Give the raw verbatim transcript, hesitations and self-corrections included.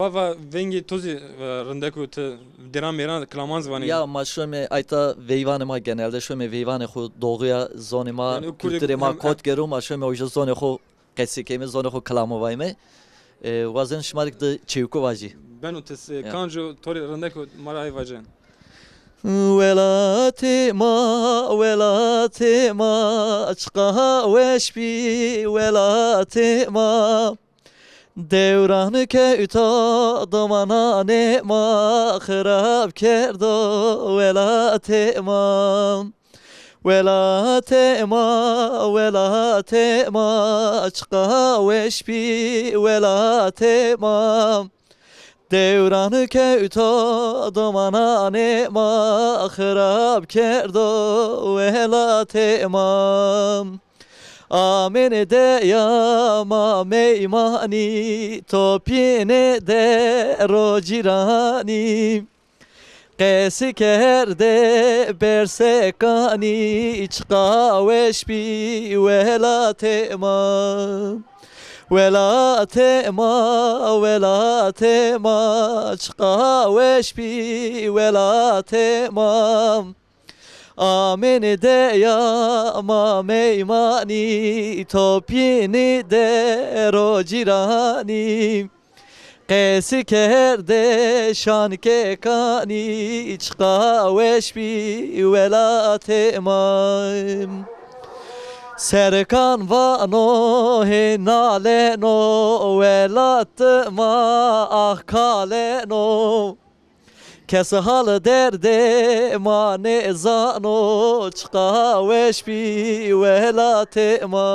Bava, vengê to zî, e, rindek o, ti dêran mêran kilaman zî vanê. Ya, ma şomê ayta veyvanê ma, genelde şomê veyvanê xo, doğuya, zonê ma, yanî o kurdê kulturê ma hem, kot gero, ma şomê uca zonê xo qesî keyme, zonê xo kilamo vayme. E, wazen şima rê di çewko vajî. Beno, ti s-, ya, kanco to rê rindek o, ma ra ay vace. Welatê ma, welatê ma, çiqa weş bî welatê ma. Dewran kewta domananê ma, xirab kerdo welatê ma. Welatê ma, welatê ma, çiqa weş bî welatê ma. Dewran kewta domananê ma, xirab kerdo welatê ma. Amêne deya ma meymanî, topîne der o cîranî. Qesî kerde bersekanî, çiqa weş bî welatê ma. Welatê ma, welatê ma, çiqa weş bî welatê ma. Amêne deya ma meymanî, topîne der o cîranî. Qesî kerde şankekanî, çiqa weş bî welatê ma. Serkan vano hê naleno, welat ma ah kaleno. Kes hal derdê ma nêzano, çiqa weş bî welatê ma.